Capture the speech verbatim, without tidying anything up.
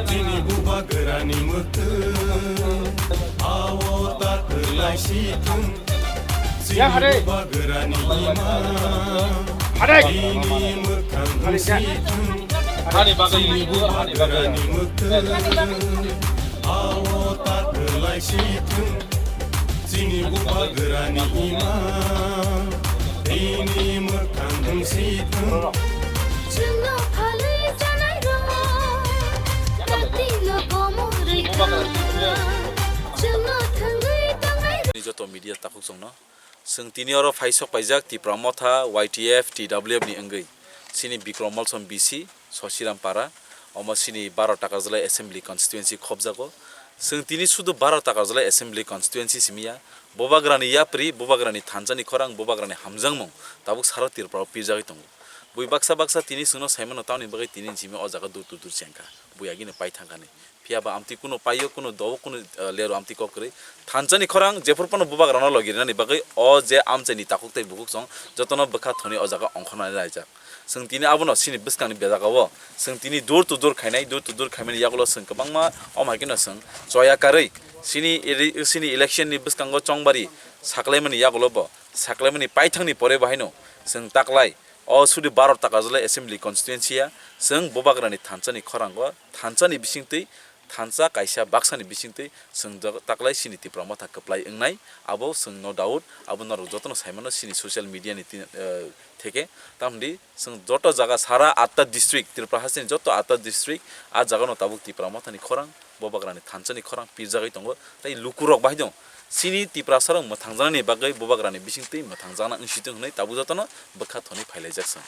Chini bubagrani mwktwng, ao ta kwlai si thung. Chini bubagrani ima, chini mwkhang wng si thung. Chini bubagrani mwktwng, ao ta kwlai si thung. Chini bubagrani ima, bini mwkhang wng si thung. Chwngno phalwi chanai rok, katingno komorwi thangkha. Chwngno thwngwi tongnai rok. Ni joto media takhuk chwngno. Chwng tini oro phaisok paijak Tipra Motha, Y T F, T W F ni wngwi. Chini Bikrom Molsom B C, Sosiram Para, omo chini baro Takarjalai Assembly Constituency khobjago. Chwng tini sudu baro Takarjalai Assembly Constituency simi ya, bubagrani yapri, bubagrani thansa ni khorang, bubagrani hamjakmung tabuk sara Tripura o pirjagwi tongo. Bui baksa baksa tini chwngno saimano tamoni bagwi tini jimi o jaga dur to dur chengkha, bui agini pai thangkha ni. Phiya ba amtwi kuno paio, kuno do-o, kuno, eh, lero amtwi kok kwrwi. Thansa ni khorang jephuru phano bubagrano logi rinani bagwi o je amchaini takhuk tei bukhuk chwng jotono bwkha thoni o jaga ongkhornani laijak. Chwng tini abono chini bwskangni bejagao chwng tini door to door khainai, door to door khaimani yagulo chwng kwbangma omo hai kheno chwng choya karwi chini ele-, chini election ni bwskango chongbari saklaimani yagulo bo saklaimani paithangni pore bo haino chwng taklai o sudi baro Takarjalai Assembly Constituency ya chwng bubagrani thansani khorango thansani bisingtwi thansa kaisa baksani bisingtwi chwng do-, taklai chini Tipra Motha kwplai wngnai, abo chwng no doubt, abo norok jotono saimano chini social media ni tin-, eh, theke. Tamoni chwng joto jaga sara atta district, Tripura hasteni joto atta district, a jagano tabuk Tipra Mothani khorang, bubagrani thansani khorang pirjagwi tongo, tei lukurok bai dong. Chini Tiprasarok mwthangjaknani bagwi bubagrani bisingtwi mwthangjakna wngsitwng hwnwi tabuk jotono bwkha thoni phailaijak chwng.